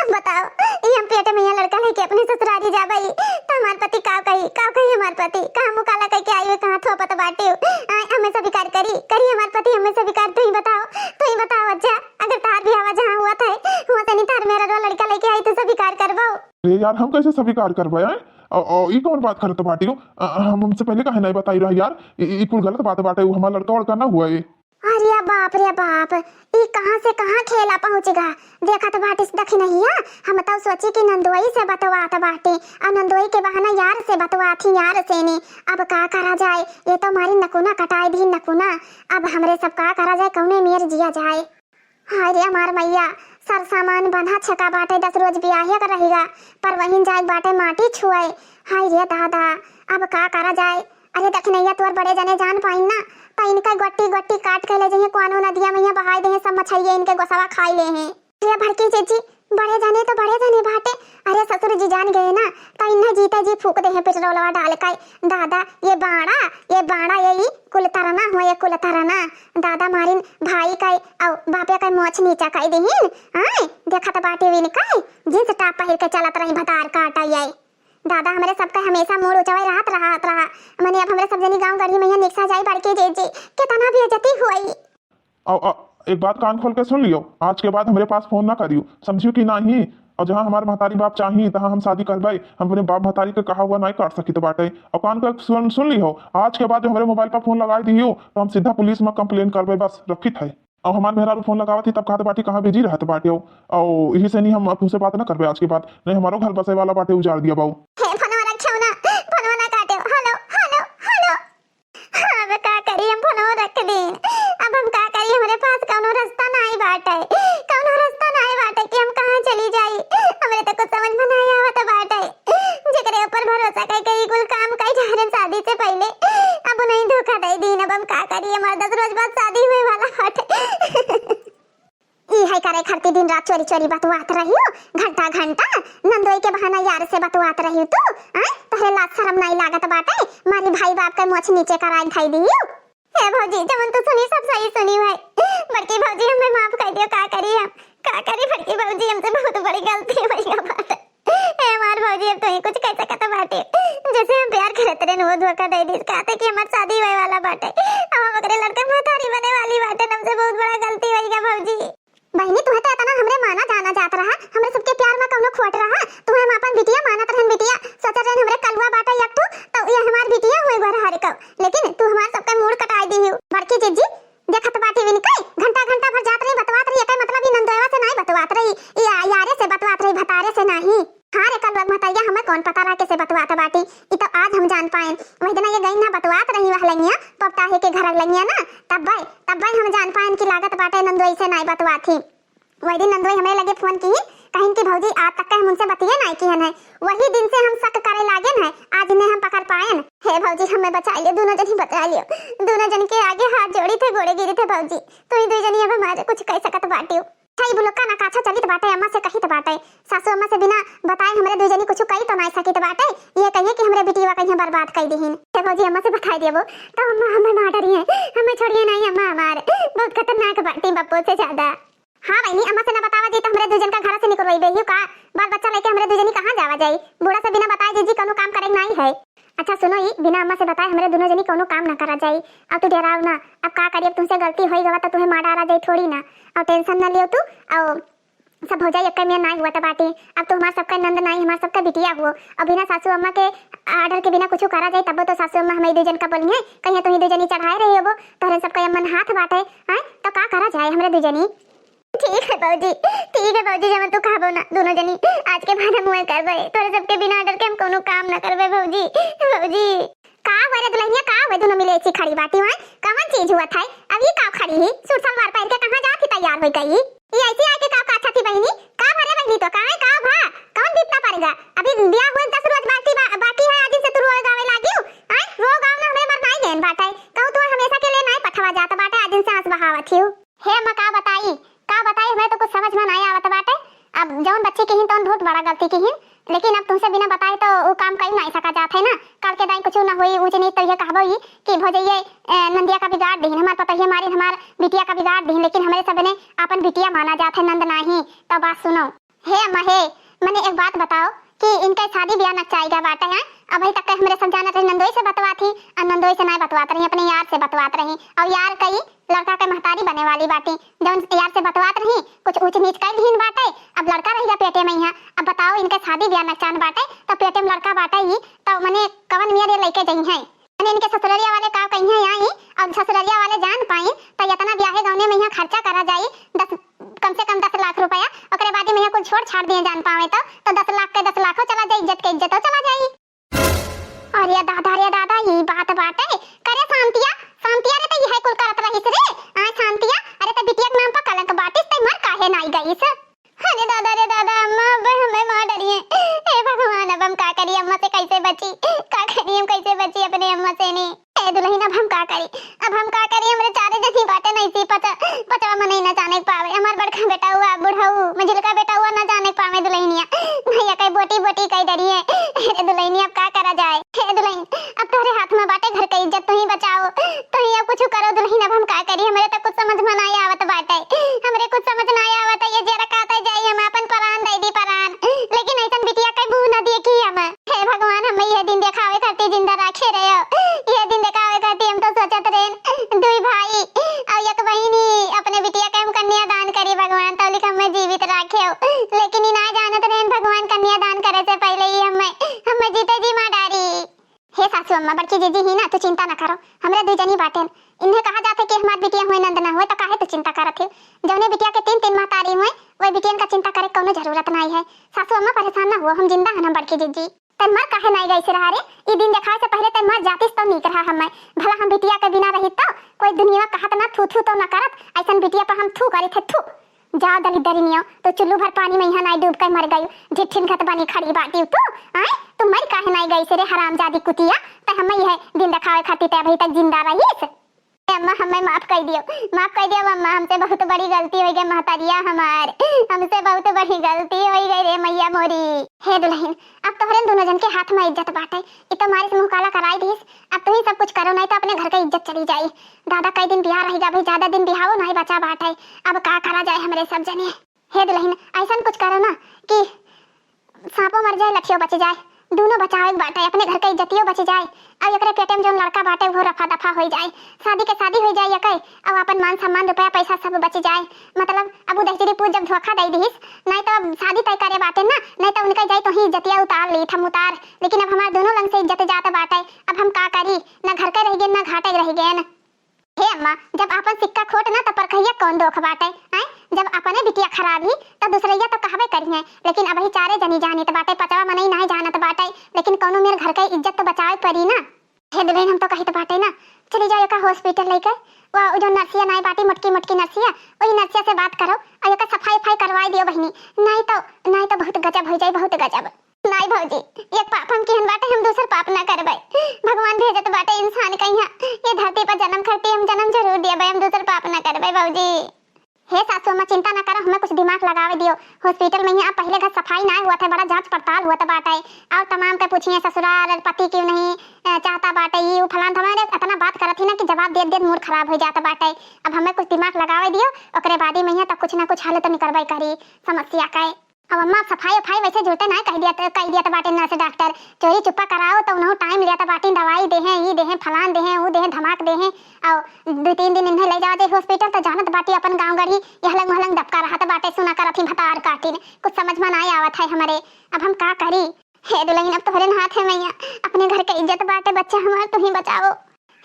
अब बताओ, ये हम पेट में यहाँ लड़का लेके अपने ससुरारी जाबे, तो हमार पति का कही, का कही हमार पति? कहाँ मुकाला कह के आई हुई, कहाँ थोपत बाटे हो? आए, हमें स्वीकार करी, करी हमार पति हमें स्वीकार? तू ही बताओ, तू ही बताओ। अच्छा, अगर तार भी हवा जहाँ हुआ था, हुआ से नहीं तार मेरा रो लड़का लेके आई, तू स्वीकार करबो? अरे यार, हम कैसे स्वीकार करबे, हैं? अ, अ, ई कौन बात करत बाटी हो? अ, हम, हमसे पहले काहे नहीं बताई रहा यार? ई, ई कुल गलत बात बाटे, वो हमार लड़का वड़का ना हुआ है। अरे बाप रे बाप, ई कहाँ से कहाँ खेला पहुँच गा। देखत बाटिस दखिनहिया, हम तो सोची कि नंदोई से बतवात बाटे, और नंदोई के बहाना यार से बतवात ही, यार से ने। अब का करा जाए, ये तो मारी नकुना कटाए दी नकुना। अब हमरे सब का करा जाए, कौने मेर जिया जाए। हाय रे हमार मैया, सर सामान बंधा छेका बाटे, दस रोज बियाहे का रहिगा, पर वहीं जाए बाटे माटी छुए। हाय रे दादा, अब का करा जाए? अरे दखिनैया तोर बड़े जने जान पाइन ना, त इनका गोट्टी गोट्टी काट के ले जइहे, कोनो नदिया में बहाई देहे सब मछैया इनके गोसवा खाई लेहे। रे भड़की जीजी, बड़े जने तो बड़े जने बाटे। अरे ससुर जी जान गए ना, त इन्हें जीते जी फूक देहे पेट्रोलवा डाल के। दादा, ये बाड़ा, ये बाड़ा, ये ई कुल तरना हो, ये कुल तरना। दादा मारिन भाई का और बापे का मोछ नीचा कर देहिन। आए, देखत बाटे विन का, jeans top पहिर के चलत रही भतार काटा ये। दादा, हमरे सबका हमेशा मूड़ उचवाई रहत, रहत रहा। मने अब हमरे सब जनी गाँव गढ़ी में यहाँ निकसा जाई बड़की जीजी, कितना बेइज्जती हुई। अ, अ, एक बात कान खोल के सुन लियो, आज के बाद हमरे पास फोन ना करियो, समझियो कि नाही? और जहाँ हमार महतारी बाप चाही, तहाँ हम शादी करबे। हम अपने बाप महतारी के कहा हुआ नहीं काट सकित बाटे। और कान खोल के सुन, सुन लियो, आज के बाद जो हमरे मोबाइल पर फोन लगाई दियो, तो हम सीधा पुलिस में complain करबे। बस, रखित है। अब हमार मेहरारू फोन लगावत ही तब कहत बाटी कहाँ बिजी रहत बाटे हो। और यही से नहीं हम अब तुमसे बात ना करबे आज के बाद, नहीं हमारो घर बसे वाला बाटे उजाड़ दिया बाऊ। हे फोनवा रखे हो ना, फोनवा ना काटे। हेलो, हेलो, हेलो। अब का करी, हम फोनवा रख दीन। अब हम का करी, हमरे पास कौनो रास्ता नाई बाटे, कौनो रास्ता नाई बाटे कि हम कहाँ चली जाई। हमरे तो कुछ समझ में नाई आवत बाटे। जेकरे ऊपर भरोसा कई कई कुल काम कई ठहरन शादी से पहले, अब नहीं धोखा दे दीन। अब हम का करी, हमार दस रोज बाद शादी हुए वाला बाटे। ई है करे खातिर दिन रात चोरी चोरी बतवात रही हो, घंटा घंटा नंदोई के बहाना यार से बतवात रही हो तू। आय, तोहरे लाज शरम नाई लागत बाटे, मारी भाई बाप के मोछ नीचे कराई धई दियो। हे भौजी, जवन तू सुनी सब सही सुनी है। बड़की भौजी हमें माफ कर दियो, का करी हम, का करी बड़की भौजी, हमसे बहुत बड़ी गलती हो गई बाटे। हे हमार भौजी, अब तो ही कुछ कह सकत बाटे, जैसे हम प्यार करत रहे वो धोखा दे दिस, कहते कि हमार शादी होए वाला बाटे, अब हम ओकरे लड़के महतारी बने वाली बाटे, हमसे बहुत बड़ा गलती होई गा भौजी। बहिनी, तुहे तो इतना हमरे माना जाना जात रहा, हमरे सबके प्यार में कौनो खोट रहा, तुहे हम अपन बिटिया मानत रहन बिटिया, सोचत रहन हमरे कलुआ बाटे एक ठो, तो ये हमार बिटिया हुए घर हर कौ, लेकिन तू हमार सबके मूड़ कटाई दी हो। बड़की जिज्जी, देखत बाटी विनके, घंटा घंटा भर जात रही बतवात रही, एकर मतलब ई नंदोयवा से नाई बतवात रही, ई या-, यारे से बतवात रही, भतारे से नाही। हाँ रे कलुआ महतरिया, हमें कौन पता रहा कैसे बतवात बाटी, ई तो आज हम जान पाएन। वही दिन ये गई ना बतवात रही वह लंगिया, पपटाहे के घर लंगिया ना, तब्बे, तब्बे हम जान पाएन कि लागत बाटे नंदोई से नाई बतवात ही। वही दिन नंदोई हमरे लगे फोन की, कहिन कि भौजी आज तक के हम उनसे बतिये नाई किहन है। वही दिन से हम शक करे लागेन है, आज इन्हें हम पकड़ पाएन। हे भौजी, हमें बचा लियो, दोनों जनी बचा लियो, दोनों जन के आगे हाथ जोड़ी थे, गोड़े गिरी थे भौजी, तू ही दुई जनी अब हमारे कुछ कह सकत बाटियो। अच्छा, ई बुलक्का नकाछा चलित बाटे, अम्मा से कहित बाटे, सासू अम्मा से बिना बताए हमरे दुई जनी कुछ कही तो नाई सकित बाटे, ये कहिए कि हमरे बिटिया कहीं बर्बाद कर दीहिन। हे भौजी, अम्मा से बताई देबो तो अम्मा हमें मार डरी है, हमें छोड़िए नहीं अम्मा, हमारे बहुत खतरनाक बाटी बप्पो से ज्यादा। हाँ बहिनी, अम्मा से ना बतावा जाई तो हमरे दुई जन का घर से निकलवाई बेहियो का? बाल बच्चा लेके हमरे दुई जनी कहाँ जावा जाई? बूढ़ा से बिना बताए जीजी कौनो काम करे के नाई है। अच्छा सुनो, ई बिना अम्मा से बताए हमरे दोनों जनी कौनो काम ना करा जाई। अब तू डराओ ना, अब का करी, अब तुमसे गलती होई गवा तो तुम्हें मार डारा जाई थोड़ी ना। और टेंशन ना लियो तू, और सब भौजाई एक में नाई हुआ बाटी। अब तो हमार सबका नंद नाई, हमार सबका बिटिया हुओ। अब बिना सासू अम्मा के ऑर्डर के बिना कुछ करा जाई तब तो सासू अम्मा हमें दुई जन का बोली है, कहीं तुम्हें दुई जनी चढ़ाए रहे हो तोहरे सबका मन हाथ बाटे। हैं, तो का करा जाए हमरे दुई जनी? ठीक है भौजी, ठीक है भौजी, जब तू कहबो ना दोनों जनी, आज के बाद हम उहे करबे, तोरे सबके बिना ऑर्डर के हम कोनो काम ना करबे भौजी। भौजी। का हुआ रे दुल्हनिया, का हुआ दोनों मिले ऐसी खड़ी बाटी हुआ? कवन चीज हुआ था? अब ये का खड़ी ही? सूट सलवार पहन के कहाँ जात ही तैयार हो गई? ये ऐसी आके का, का अच्छा थी बहिनी? का भरे बहिनी तो का है, का भा? कौन बिपता पड़ गा? अभी ब्याह हुए दस रोज बाकी बा-, बाकी है, आज से तू रोए गावे लागियो? आय, रो गाँव ना हमें मर नाई गए बाटे। कहू तू हमेशा के लिए नाई पठवा जात बाटे, आज से आस बहावत ही। हे अम्मा, का बताई, का बताई, हमें तो कुछ समझ में नाई आवत बाटे। अब जौन बच्ची किहिन तौन बहुत बड़ा गलती किहिन, लेकिन अब तुमसे बिना बताए तो वो काम कई नाई सका जात है ना। काल के दाई कुछ ना होई, ऊंच नीच तो ये कहबो ही कि भौजइये, ए, नंदिया का बिगाड़ दीन, हमार पतोहिया मारिन, हमार बिटिया का बिगाड़ दीन, लेकिन हमरे सबने आपन बिटिया माना जात है, नंद नाही। तो बात सुनो। हे अम्मा हे, मने एक बात बताओ कि इनके शादी ब्याह नचाई गया बाटे हैं? अभी तक के हमरे सब जानत रही नंदोई से बतवात ही, और नंदोई से नाई बतवात रही, अपने यार से बतवात रही, और यार कई लड़का के महतारी बने वाली बाटी, जौन यार से बतवात रही, कुछ ऊंच नीच कर लिहिन बाटे, अब लड़का रह गया पेटे में यहाँ। अब बताओ, इनके शादी ब्याह नचान बाटे, तो पेटे में लड़का बाटे ही, तो मने कवन मियाँ रे लेके जई हैं? मने इनके ससुररिया वाले का कही हैं आई, और ससुररिया वाले जान पाइन, तो इतना ब्याहे गौने में यहाँ खर्चा करा जाई, दस, कम से कम दस लाख रुपया, ओकरे बाद में यहाँ कुल छोड़ छाड़ दिए जान पावे तो, तो दस लाख के दस लाखों चला जाई, इज्जत के इज्जतो चला जाई। अरे दादा, रे दादा, ई बात बाटे। करे शांतिया, शांतिया रे, तो यह कुल करत रहिस रे। आ शांतिया, अरे तो बिटिया के नाम पर कलंक बाटिस, ते मर काहे नाई गईस? अरे दादा, रे दादा, अम्मा अब हमें मार डरिए। हे भगवान, अब हम का करी, अम्मा से कैसे बची? का करी हम, कैसे बची अपने अम्मा से ने? ए दुल्हन, अब हम का करी, अब हम का करी? हमरे चारे जनी बाटे नहीं सी पच-, पचवा मनई ना जाने के पावे। हमार बड़का बेटा हुआ, बुढ़ऊ, मझिलका बेटा हुआ ना जाने के पावे दुल्हनिया। भैया कई बोटी बोटी कई डरिए। अरे दुल्हनिया, अब का करा जाए? हे दुल्हन, अब तोहरे हाथ में बाटे घर के इज्जत, तू ही बचाओ, तू ही अब कुछ करो दुल्हन। अब हम का करी, हमरे तो कुछ समझ में नाई आवत बाटे, हमरे कुछ समझ नाई आवत है। ये जरा कहते जाई हम अपन परान दे दी परान, लेकिन ऐसन बिटिया कई मुंह न देखी हम। हे भगवान, हमें यह दिन देखावे खातिर जिंदा राखे रहे हो, यह दिन देखावे खातिर हम तो सोचत रहेन दुई भाई और एक बहिनी अपने बिटिया के हम कन्यादान करी भगवान, तौलिक हमें जीवित राखे हो, लेकिन ई ना जानत रहेन भगवान कन्यादान करे से पहले ही हमें, हमें जीते जी मार डारी। हे सास, तो अम्मा, बड़की जीजी ही ना, तू चिंता ना करो, हमरे दुई जनी बाटेन। इन्हें कहा जात है कि हमार बिटिया हुए नंद ना हुए, तो काहे तू चिंता करत है? जौने बिटिया के तीन तीन महतारी हुए, वही बिटियन का चिंता करे कौनो जरूरत नाई है। सासू अम्मा परेशान ना हुआ, हम जिंदा हन, हम बड़की जीजी। तै मर काहे नाई गई से रहा रे? ई दिन देखाए से पहले तै मर जातिस तो नीक रहा। हमें भला हम बिटिया के बिना रही तो कोई दुनिया कहत ना, थू थू तो ना करत, ऐसन बिटिया पर हम थू करी थे, थू। जा दलिद्दरिनियो, तो चुल्लू भर पानी में यहाँ नाई डूब के मर गई, झिठिन घत बनी खड़ी बाटी तू। आए, तू मर काहे नाई गई से रे हरामजादी कुतिया? तै हमें यह दिन देखावे खातिर तै अभी तक जिंदा रहीस। ए अम्मा, हमें माफ कर दियो, माफ कर दियो अम्मा, हमसे बहुत बड़ी गलती हो गई महतारिया हमार, हमसे बहुत बड़ी गलती हो गई रे मैया मोरी। हे दुल्हन, अब तोहरे दोनों जन के हाथ में इज्जत बाटे, ई तो मारे से मुँह काला कराई दिस। अब तू ही सब कुछ करो, नहीं तो अपने घर के इज्जत चली जाई। दादा कई दिन बियाह रह गया भाई, ज्यादा दिन बियाहो नहीं बचा बाटे। अब का करा जाए हमरे सब जने? हे दुल्हन, ऐसन कुछ करो ना कि सांपो मर जाए, लठियो बच जाए, दोनों बचावे के बाटे, अपने घर के इज्जतियो बच जाए, और एकरे पेटे में जौन लड़का बाटे वो रफा दफा हो जाए, शादी के शादी हो जाए एके, और अपन मान सम्मान, रुपया पैसा सब बच जाए। मतलब अब उ दहिजरी पूत जब धोखा दे दिस, नहीं तो अब शादी तय करे बाटे ना, नहीं तो उनके जाए तो ही इज्जतिया उतार ली थम उतार, लेकिन अब हमार दोनों लंग से इज्जत जात बाटे। अब हम का करी, ना घर के रह गए ना घाटे रह गए। हे अम्मा, जब आपन सिक्का खोट ना, त परखैया कौन दोख बाटे, आय? जब अपने बिटिया खराब ही, त दूसरैया तो कहबे करिहें, लेकिन अबही चारे जनी जानित बाटे, पचवा मनई नाहीं जानत बाटे, लेकिन कौनो मेर घर के इज्जत तो बचावे पड़ी ना। हे दुल्हन, हम तो कहित बाटे ना, चली जाओ एका hospital लेके, वा उ जो नर्सिया नाई बाटी, मोटकी मोटकी नर्सिया, वही नर्सिया से बात करो, और एका सफाई उफाई करवाई दियो बहिनी, नाई तो, नाई तो बहुत गजब हो जाए, बहुत गजब। नाई भौजी, एक पाप हम किहन बाटे, हम दूसर पाप ना करबै। भगवान भेजत बाटे इंसान के यहाँ, ये धरती पर जन्म खरती हम जन्म जरूर देबै, हम दूसर पाप ना करबै भौजी। हे सासू अम्मा, चिंता ना करो, हमें कुछ दिमाग लगावे दियो। Hospital में यहाँ पहले घर सफाई ना हुआ था, बड़ा जांच पड़ताल हुआ था बाटे, और तमाम के पूछिए ससुराल और पति क्यों नहीं, अ, चाहता बाटे, ये वो फलान धमान, इतना बात करत ही ना कि जवाब देत देत मूड खराब हो जाता बाटे। अब हमें कुछ दिमाग लगावे दियो, ओकरे बादी में यहाँ तक कुछ ना कुछ हल तो निकलबै करी समस्या का। अब अम्मा, सफाई उफाई वैसे जुड़ते ना कह दिया, कह दिया तो बाटे नर्स डॉक्टर, चोरी चुप्पा कराओ तो उन्हों टाइम लिया तो बाटी, दवाई देहें, ई देहें, फलान देहें, ऊ देहें, धमाक देहें, और दो तीन दिन इन्हें ले जाओ जे hospital तो जानत बाटी अपन गाँव गढ़ी, यह लंग वह लंग दबका रहा तो बाटे, सुना करत ही भतार काटिन, कुछ समझ में ना आवत है हमरे, अब हम का करी? हे दुल्हन, अब तोहरे हाथ है मैया, अपने घर के इज्जत बाटे, बच्चा हमार तू ही बचाओ।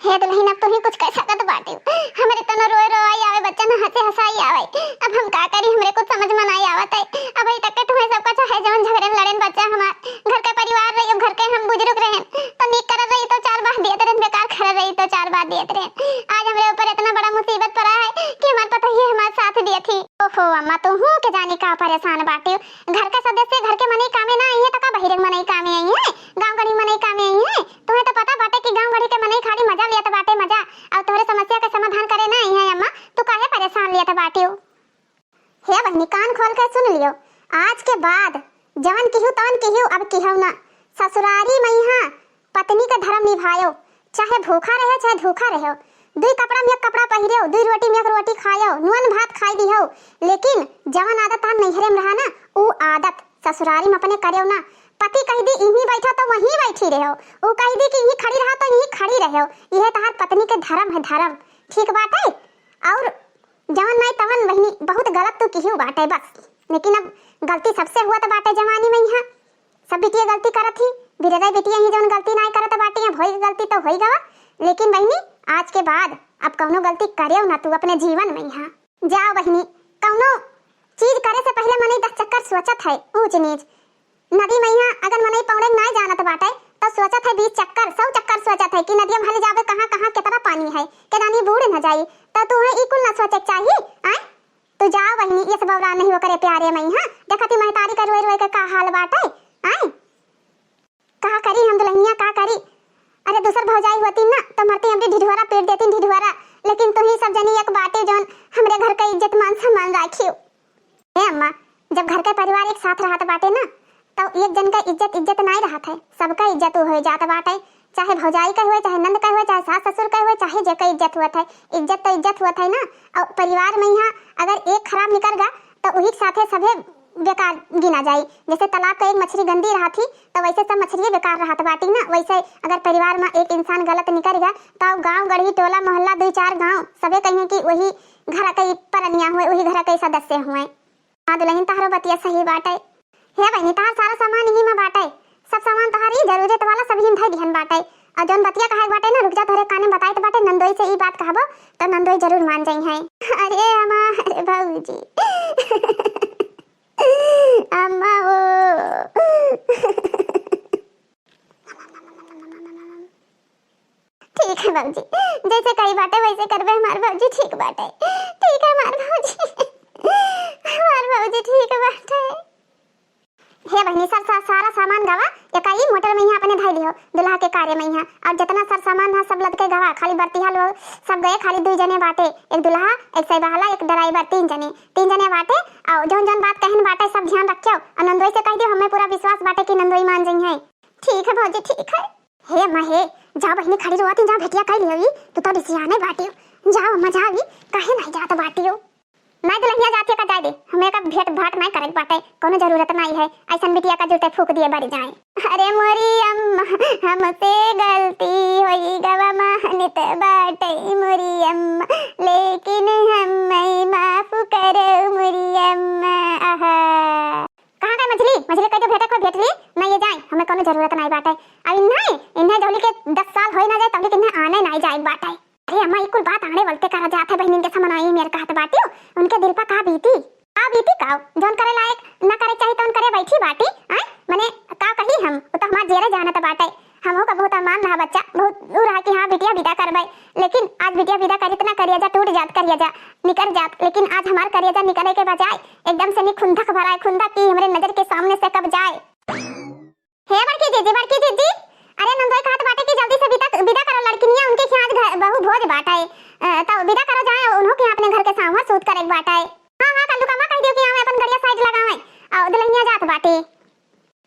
हे दुल्हन, अब तू ही कुछ कह सकत बाटी। हमरे तनो रोए रोवाई आवे, बच्चा न हंसे हंसाई आवे। अब हम का करी, हमरे कुछ समझ में नाई आवत है। अबही तक के तुम्हें सबका चाहे जौन झगड़े में लड़ेन बच्चा हमार। घर के परिवार रही, अब घर के हम बुजुर्ग रहेन, तो नीक करत रही तो चार बात दियत रहेन, बेकार करत रही तो चार बात दियत रहेन। आज हमरे ऊपर इतना बड़ा मुसीबत पड़ा है कि हमार पतोहिए हमार साथ दियत ही। ओहो अम्मा, तू हूँ के जानी का परेशान बाटी। घर के सदस्य, घर के मनई कामे ना आई है तो का बहिरे के मनई कामे आई है, गाँव गढ़ी मनई कामे आई है? तुम्हें तो पता बाटे कि गाँव गढ़ी के मनई खाली मजा लेत बाटे, मजा। और तोहरे समस्या के समाधान करे ना आई है अम्मा, तू काहे परेशान लेत बाटियो? हे बहिनी, कान खोल के सुन लियो, आज के बाद जवन किहू तवन किहू, अब किहू ना। ससुरारी मइहाँ पत्नी के धर्म निभायो, चाहे भूखा रहो, चाहे धूखा रहो। दुई कपड़ा में एक कपड़ा पहिरो, दुई रोटी में एक रोटी खायो, नून भात खाई दिहो, लेकिन जवन आदत हम नैहरे में रहा ना, ऊ आदत ससुरारी में अपने करेव ना। पति कह दी इहीं बैठा तो वहीं बैठी रहो, ऊ कह दी कि इहीं खड़ी रहा तो इहीं खड़ी रहो। यह तहार पत्नी के धर्म है, धर्म। ठीक बाटे? और जवन नाई तवन बहिनी, बहुत गलत तू किहू बाटे बस, लेकिन अब गलती सबसे हुआ तो बाटे जवानी में यहाँ। सब बिटिया गलती करत ही, बिरदे बिटिया ही जवन गलती नाई करत बाटी, अब होई गलती तो होई गवा, लेकिन बहिनी आज के बाद अब कौनो गलती करेव ना तू अपने जीवन में यहाँ। जाओ बहिनी, कौनो चीज करे से पहले मनई दस चक्कर सोचत है, ऊंच नीच। नदी मइहाँ अगर मनई पौड़े नाई जानत बाटे, तो सोचत है बीस चक्कर, सौ चक्कर सोचत है कि नदिया में हल जावे, कहाँ, कहाँ केतना पानी है, केदानी बूड़ न जाई। तो तू है ई कुल ना सोचे के चाही, आय? तू जाओ बहिनी, ये सब बौरा नहीं ओकरे प्यारे मइहाँ। देखत ही महतारी का रोए रोए के का हाल बाटे, आय? का करी हम दुल्हनिया, का करी? अरे दूसर भौजाई होती ना, तो मरती हमरी ढिढोरा पीट देती ढिढोरा, लेकिन तू ही सब जनी एक बाटे जौन हमरे घर का इज्जत मान सम्मान राखियो। ए अम्मा, जब घर के परिवार एक साथ रहत बाटे ना, तो एक जन का इज्जत इज्जत नाई रहत है, सबका इज्जत हो जात बाटे। चाहे भौजाई का हुए, चाहे नंद का हुए, चाहे सास ससुर का हुए, चाहे जे का इज्जत हुआ था, इज्जत तो इज्जत हुआ था ना। और परिवार में यहाँ अगर एक खराब निकल गा, तो वही के साथे सभे बेकार गिना जाई। जैसे तालाब का एक मछली गंदी रहत ही, तो वैसे सब मछलिए बेकार रहत बाटी ना। वैसे अगर परिवार में एक इंसान गलत निकल गा, तो गाँव गढ़ी टोला मोहल्ला दुई चार गाँव सभे कहिए कि वही घर के परनिया हुए, वही घर के सदस्य हुए। हाँ दुल्हन, तहरो बतिया सही बाटे। हे बहिनी, तहार सारा सामान यही में बाटे, सब सामान तहार ई जरूरत वाला सब ही में धई दिहन बाटे। और जौन बतिया कहे के बाटे ना, रुक जा, तोहरे काने में बताइत बाटे, नंदोई से ई बात कहबो तो नंदोई जरूर मान जइहैं। अरे अम्मा, अरे भौजी, अम्मा वो। ठीक है भौजी, जैसे कही बाटे वैसे करबे हमार भौजी, ठीक बाटे, ठीक है हमार भौजी, हमार भौजी ठीक बाटे। हे बहिनी, सर, सा-, सारा सामान गवा, एका ई मोटर में यहाँ अपने धइ लिहो, दुल्हा के कारे में यहाँ, और जितना सर सामान है सब लद के गवा, खाली बरतिहा लोग सब गए, खाली दुई जने बाटे, एक दुल्हा, एक सैबहला, एक ड्राइवर, तीन जने, तीन जने बाटे। और जौन जौन बात कहन बाटे सब ध्यान रखियो, और नंदोई से कह दियो, हमें पूरा विश्वास बाटे कि नंदोई मान जइहैं। ठीक है भौजी, ठीक है। हे अम्मा हे, जाओ बहिनी, खड़ी रोवत ही, जाओ भेटिया कइ लियो ई, तू तो रिसियाने बाटियो। जाओ अम्मा, जाओ ई, काहे नाहीं जात बाटियो? नाहीं दुल्हनिया जात है का, जाए दे, हमें का भेंट भाट नाहीं करे के बाटे, कोनो जरूरत नाहीं है, ऐसन बिटिया का जूते फूंक दिए बरी जाए। अरे मोरी अम्मा, हमसे गलती होई गवा मानित बाटे मोरी अम्मा, लेकिन हमें माफ करो मोरी अम्मा। आहा। कहाँ गए मझली? मझली कह दो भेंटे को भेंट ली, ना ये जाए, हमें कोनो जरूरत नाहीं बाटे। अब इन्हें, इन्हें जौली के दस साल होए ना जाए, तौली के इन्हें आने नाहीं जाए बाटे। अरे अम्मा, ई कुल बात आड़े वलते करा जात है, बहिनिन के समनाई मेर कहत बाटियो, उनके दिल पर का बीती? का बीती का? जौन करे लायक ना करे चाही तौन करे बैठी बाटी, आय? मने का कही हम, वो तो हमार जेरे जानत बाटे। हमहू का बहुत अरमान रहा बच्चा, बहुत उ रहा कि हाँ बिटिया विदा करबै, लेकिन आज बिटिया विदा करित ना करिया जा टूट जात करिया जा निकर जात, लेकिन आज हमार करिया जा निकरे के बजाय एकदम से नी खुंदक भराए खुंदक की हमरे नजर के सामने से कब जाए। हे बड़की जीजी, बड़की जीजी, अरे नंदोई कहत बाटे कि जल्दी से विदा, विदा करो लड़किनिया, उनके खियाँ आज घ-, बहु भोज बाटे, अ, तो विदा करो जाए, उन्हों के अपने घर के सामने सूत करे के बाटे। हाँ, हाँ, कल्लू का माँ कह दियो कि आवे अपन गड़िया side लगावे, और दुल्हनिया जात बाटे।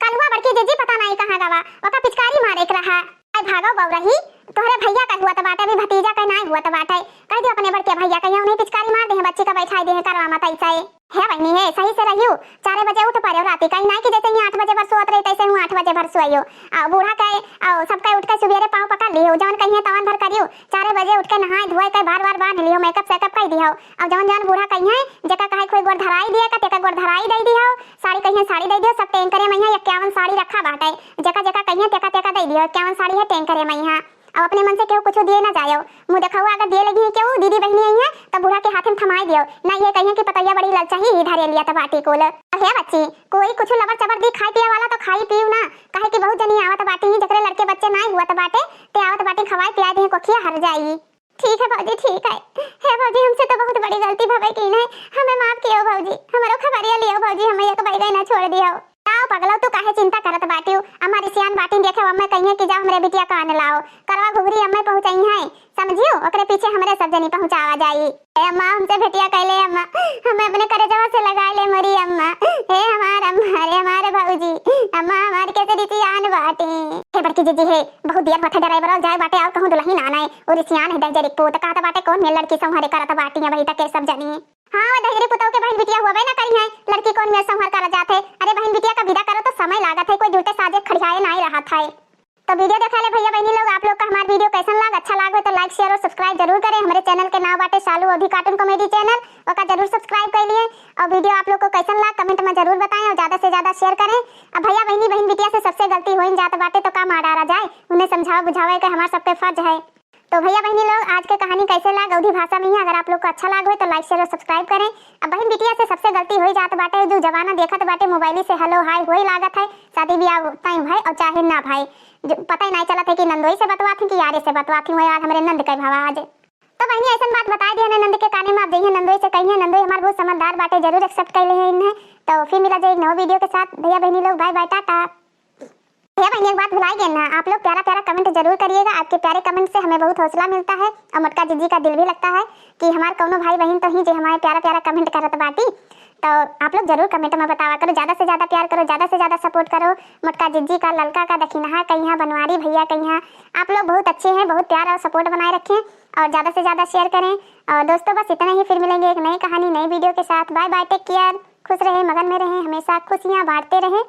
कल्लुआ बड़की जीजी पता नाहीं कहाँ गवा, ओका पिचकारी मारे के रहा। आय भागो बउरही, तोहरे भैया का हुआ त बाटे, अभी भतीजा का नाहीं हुआ त बाटे। कह दियो अपने बड़के भैया कहिया उन्हें पिचकारी मार देहे, बच्ची का बैठाई देहे, करवा मत ऐसा है। हे बहिनी हे, सही से रहियो, चारे बजे उठ पड़ो राती, कहीं नाहीं कि जैसे ही आठ बजे भर सोत रही तैसे हूँ आठ बजे भर सोइयो। आ बूढ़ा के, आ सबके उठ के सुबेरे पाँव पकड़ लियो, जौन कहिए तवन भर करियो। चारे बजे उठ के नहाए धोए के बार बार बांध लियो, makeup सेकअप कर दियो। और जौन जौन बूढ़ा कहिए, जेका कहे कोई गोड़ धराई दिए का, तेका गोड़ धराई दे दियो, साड़ी कहिए साड़ी दे दियो, सब टैंकरे में यहाँ इक्यावन साड़ी रखा बाटे, जेका जेका कहिए तेका तेका दे दियो, इक्यावन साड़ी है टैंकरे में यहाँ। अब अपने मन से केहू कुछ दिए ना जायो। मुँह देखावा अगर दिए लगी है केहू, दीदी बहिनी आई है, तब बूढ़ा के हाथे में थमाई दियो। ना ये कहिए कि पतैया बड़ी ललचाही, ही धरे लिया तब बाटी कुल। अब हे बच्ची, कोई कुछ लबर चबर दी खाए पिए वाला तो खाई पीऊ ना, काहे कि बहुत जनी आवत बाटी ही, जकरे लड़के बच्चे नाहीं हुआ त बाटे, ते आवत बाटी खवाए पियाए दे, कोखिया हर जाई। ठीक है भौजी, ठीक है। हे भौजी, हमसे तो बहुत बड़ी गलती भवे की नहीं, हमें माफ कियो भौजी, हमरो खबरिया लियो भौजी, हमें एक बैगे ना छोड़ दियो। आओ पगलो, तू काहे चिंता करत बाटियो? अम्मा रिसियान बाटी, देखे अम्मा कहिए कि जाओ हमरे बिटिया का आने लाओ, करवा घुघरी अम्मा पहुँचाई है, समझियो, ओकरे पीछे हमरे सब जनी पहुँचावा जाई। ए अम्मा, हमसे भेटिया कैले अम्मा, हमें अपने करेजवा से लगा ले मोरी अम्मा। हे हमार अम्मा, अरे हमारे भौजी, अम्मा हमार कैसे रिसियान बाटी। हे बड़की जीजी हे, बहुत देर होत है ड्राइवर जाए बाटे और कहूँ दुल्हन आना है, वो रिसियान है दहजर एक पोत, कहत बाटे कौन में लड़की संहरे करत बाटी अबही तक के सब जनी। हाँ, वो दहिजरी पुतौ के बहिन बिटिया हुआ ना करी है, लड़की कौन में संहर करा जात है। अरे बहिन बिटिया का विदा करो तो समय लागत है, कोई जुटे साजे खड़ियाए नाहीं रहत है। तो video देखा ले भैया बहिनी लोग, आप लोग का हमार video कैसन लाग, अच्छा लाग हो तो like, share और subscribe जरूर करें। हमरे channel के नाम बाटे शालू अवधी cartoon comedy channel, ओका जरूर subscribe कर लिए। और video आप लोग को कैसन लाग comment में जरूर बताएं और ज्यादा से ज्यादा share करें। अब भैया बहिनी बहिन बिटिया से सबसे गलती होइन जात बाटे तो का मार डारा जाए, उन्हें समझावे बुझावे के हमार सबके फर्ज है। तो भैया बहिनी लोग, आज के कहानी कैसे लाग अवधी भाषा में ही, अगर आप लोग को अच्छा लाग हो तो like, share और subscribe करें। अब बहिन बिटिया से सबसे गलती होई जात बाटे, जो जमाना देखत बाटे mobile से hello hi होई लागत है, शादी ब्याह तय भय और चाहे ना भय, जो पता ही नहीं चलत है कि नंदोई से बतवात हैं कि यारे से बतवात हैं, वही आज हमरे नंद के भवा आज। तो बहिनी ऐसन बात बताई दिया नंद के काने में, आप जइहे नंदोई से कहिए, नंदोई हमार बहुत समझदार बाटे, जरूर accept कर ले हैं इन्हें। तो फिर मिला जाए एक नवा video के साथ। भैया बहिनी लोग bye bye, टाटा। भैया बहिनी, एक बात भुलाई गए ना, आप लोग प्यारा प्यारा comment जरूर करिएगा। आपके प्यारे comment से हमें बहुत हौसला मिलता है और मोटका जीजी का दिल भी लगता है कि हमार कौनो भाई बहिन तो ही जे हमारे प्यारा प्यारा comment करत बाटी। तो आप लोग जरूर comment में बतावा करो, ज्यादा से ज्यादा प्यार करो, ज्यादा से ज्यादा support करो। मोटका जीजी का, ललका का, दखिनहा कहिया, बनवारी भैया कहिया, आप लोग बहुत अच्छे हैं, बहुत प्यार और support बनाए रखें और ज्यादा से ज्यादा share करें। और दोस्तों, बस इतना ही, फिर मिलेंगे एक नई कहानी, नई video के साथ। Bye bye, take care, खुश रहें, मगन में रहें, हमेशा खुशियाँ बांटते रहें।